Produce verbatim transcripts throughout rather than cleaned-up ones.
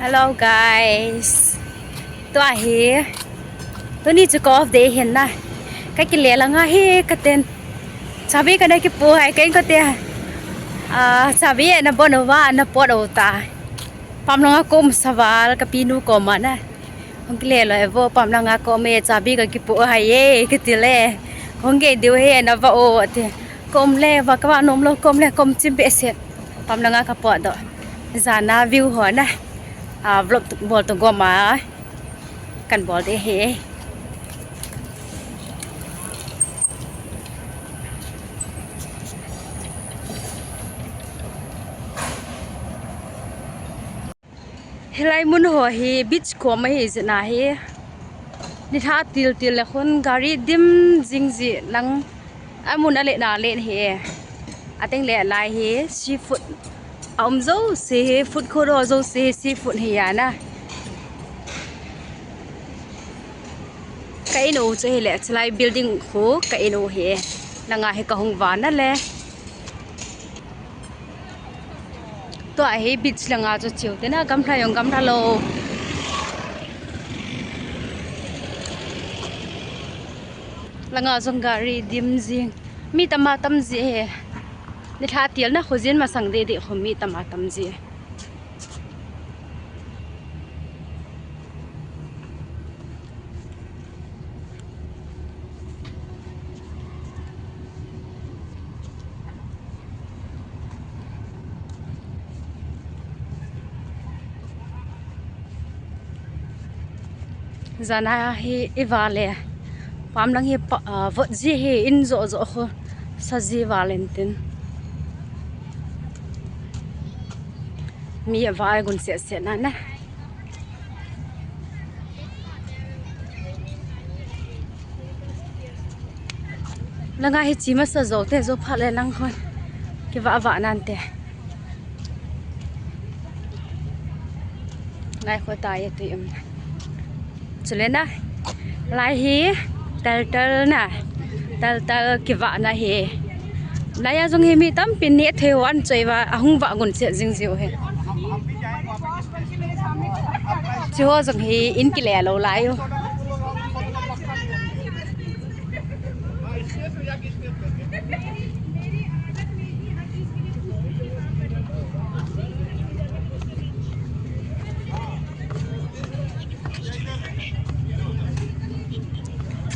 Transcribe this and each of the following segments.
Hello guys. Tua hi. Tuni chu ka off day hin na. Ka kile langa hi ka ten. Chabi ka na kipu hai ka in ko te. Ah, chabi na bon uva na pot uta. Pam langa kom saval ka pinu koma na. Hong kile lo evo pam langa kome chabi ka kipu hai ye ka tile. Hong ge diu he na va o te. Kom le va ka va nom lo kom le kom chim be se. Pam langa ka pot do. Jana view ho na. Ah, vlog bol to goma kan bol de he. Hilai mun ho hi beach kom ahi jeh a hi. Nilhah til til le khun gari dim jing ji lang. Amun a le na le hi. Ateng le lai hi seafood. A um jouse hi food court ho jouse hi seafood hi a na. Ka in u chu hi le chulai building khu ka in u hi. Langa hi ka hung va na le. Tua hi beach langa chu chiu te na gamla jong gamla lo. Langa jong gari dim jing. Mi tama tam ji he. Nilhah til na khu jin masang de de khu mi tama tam ji. Jana hi i va le. Pam lang hi pa, ah, vot ji hi in jo jo khu sa ji va len tin. Mi a va gun se se na na. Langa hi chi masa jo te jo pha le lang khon. Ki va va nan te. Lai kho ta ye tu um. Chule na. Lai hi tal tal na. Tal tal ki va na hi. Lai a jong hi mi tam pin ni thei wan choi va ahung va gun che jing jiu he. Chi ho jong hi in ki le lo lai u.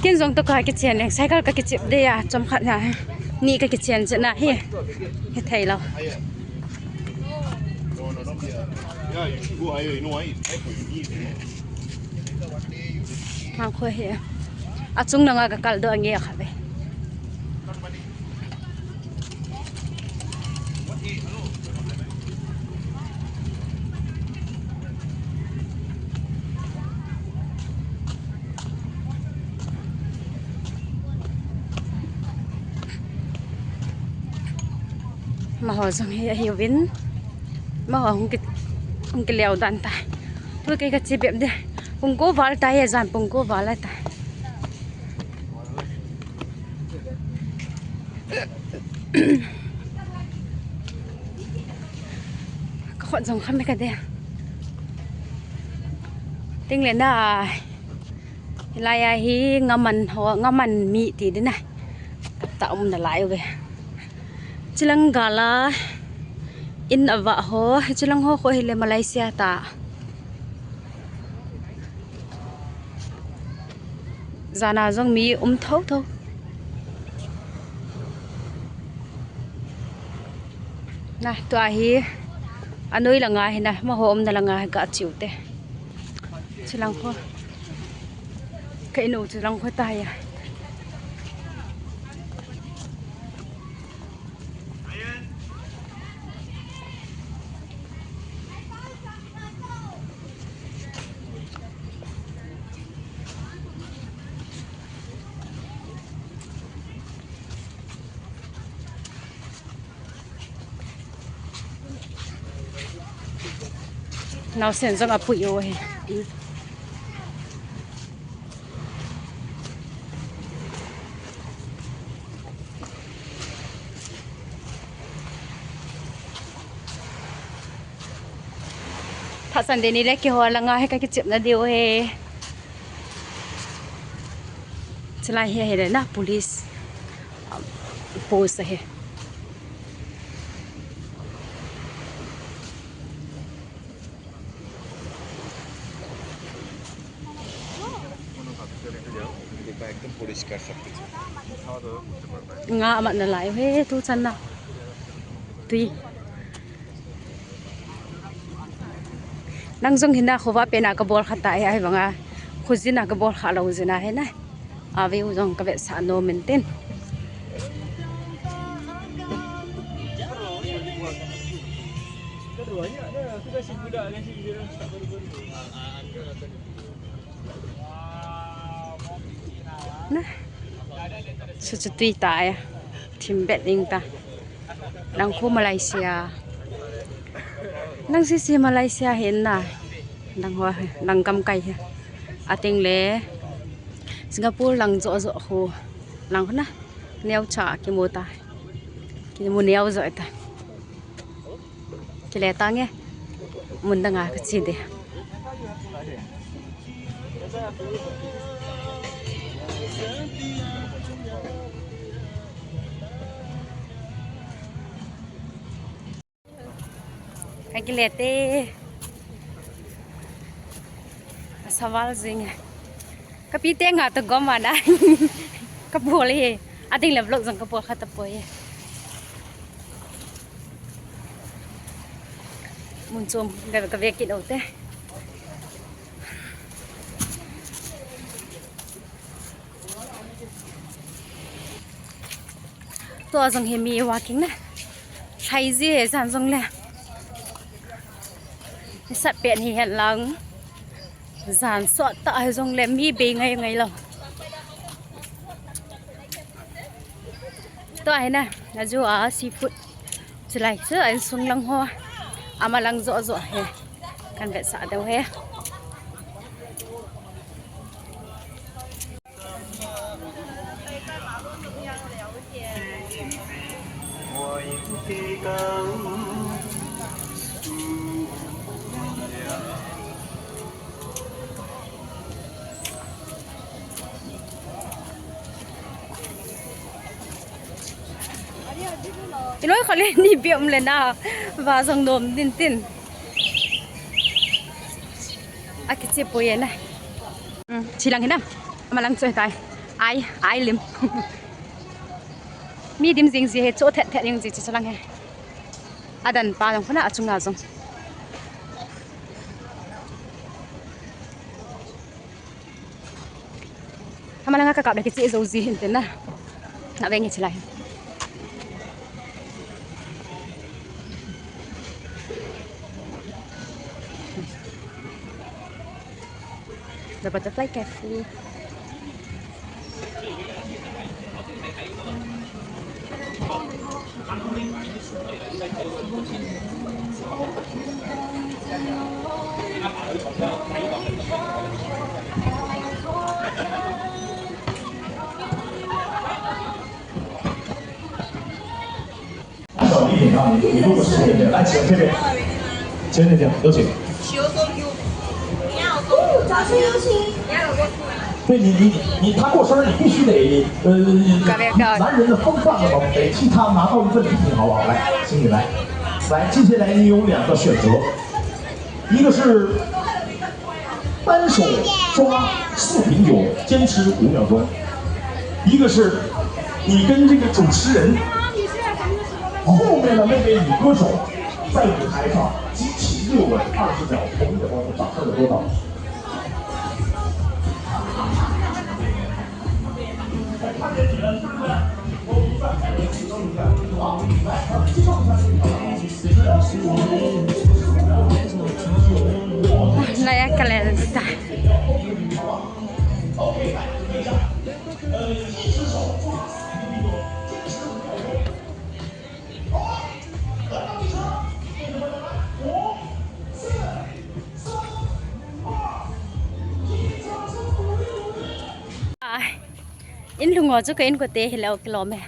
Kin jong to ka kichen le, cycle ka kichip de ya, chom khat na, ni ka kichen che na hi, hi thei lo. Mang khoi hi, a chung na nga ka kal do ange kha ve. Maho jong hi ahiuvin. Maho hung ki, hung ki leo dan ta. Tu kei ka chi bep de. Pung ko val ta ye jan pung ko val ta. Ka khut jong kham ka de. Ting le na. Hilai a hi ngaman ho, ngaman mi ti dina. Kata um na lai uve. Chilang gala in ava ho, chilang ho ko hile Malaysia ta. Jana jong mi um tho tho. Na, tua hi, anoi langa hi na, maho umna langa hi ka chiu te. Chilang kho. Ka inu chilang kho ta ya. Naosen jong apui u hi. Phat Sunday ni le kihol langa hi ka kichepna diu hi. Chulai hi ahile na police, um, post ahi. একদম পরিষ্কার সবকিছু। খাওয়া দাওয়া করতে পারবে। Nga amat nalai he tu chan na. Tui. Nang jong hina khovah pena kabol kha tai, ahivanga khojin a kabol kha lou jeh a hina. Ave u jong kavetsah nom in tin. Na. Chu chu tui tai. Thim bet ding ta. Lang khu Malaysia. Lang sisi Malaysia hi na. Lang ho, lang gam kai hi. Ating le Singapore lang jo jo khu. Lang khu na. Neo cha kimu ta. Kimu neo jo ta. Kile tange. Mun danga kache de. Ka kile te. Saval jing. Kapi te nga to gom ana. Kabol e. Ading le vlog jong kabol kha tapoi e. Mun chom ka, kave kit u te. Tua jong hi mi walking na. Lhai ji he jan jong le. Sat pen hi hen lang. Jan sot ta hi jong le mi bei ngai ngai lou. Tua hi na, aju a seafood. Chulai chu a insung lang ho. Ama lang jo jo he. Kan vetsah deu he. Iloi khale ni biom le na. Va jong nom din tin. Akiche poi e na. Um, chilang hinam. Amalang choi tai. Ai, ai lim. Mi dim jing ji he cho thet thet jing ji chilang he. Adan pa jong khuna achunga jong. Hama langa kakap le kiche jou ji hin tin na. Na veng hi chilai. The Butterfly Cafe. Sorry, 你如果是这边，来，请这边，请这边，有请。 对你，你，你，他过生日，你必须得，呃，男人的风范了嘛，得替他拿到一份礼品，好不好？来，请你来。来，接下来你有两个选择，一个是单手抓四瓶酒，坚持五秒钟；一个是你跟这个主持人后面的那位女歌手在舞台上集齐六个二十秒，同一个方式，掌声有多少？ Laya kalel ta. Ah, in lhung o chu ka in kote hilou kilom e.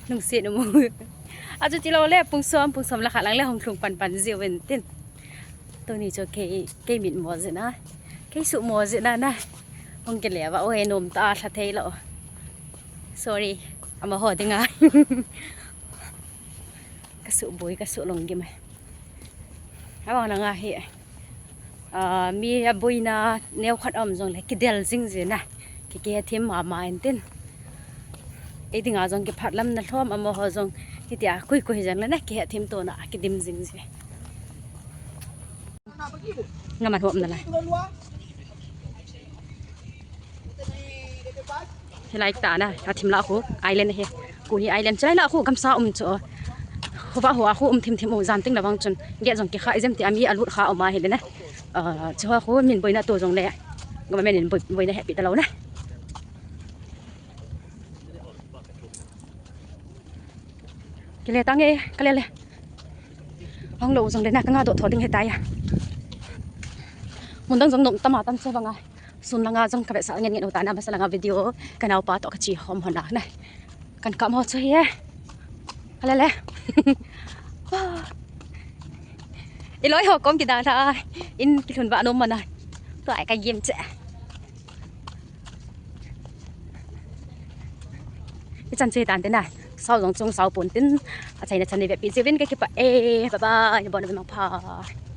Lungset um. Achu tilou le pung som, pung som le khat lang le hung lhung pan pan jiu vin tin. Tuni chu kei, kei mit mo jeh na. Kei suh mo jeh na na. Hung kile va, oi, nom ta lha thei lo. Sorry. Amaho dinga. Ka suh boi, ka suh long gim. Abang langa hi. Ah, mi aboina neo khat um jong le kidel jing jeh na. Ki, kihethem mama intin. Ei dinga jong kiphat lam na lhom, amaho jong hitia kui kui jeng le na kihethem to na kidim jing jeh. Ngam a hom na lai. Hilai ta na, a thim la khu, island hi. Khu hi island chai la khu, gamsa um chu. Khu ba khu a khu um thim thim u, jan ting la vang chun. Ge jong ki kha, i jem ti a mi a lut kha um a hi le na. Ah, chu khu min boina to jong le. Government in boi, boina hepi ta lo na. Kile tange, kale le. Hung lo jong le na, ka nga doh tho ding he ta ya. Mun dang jong nom tama tam che banga. Sun langa jong ka vetsah ngen ngen u ta na, masa langa video ka naopa to ka chi hom hon na. Kan kap mo chu hi e. Kale le. I loi ho kom kidang tha. In kilhun ba nom mana. Tua ka gim che. I chan che tan te na. Sao jong chung sao pon tin. A chaina chan ni ve pi che vin ka kipah e. Bye bye. Bon mangpha.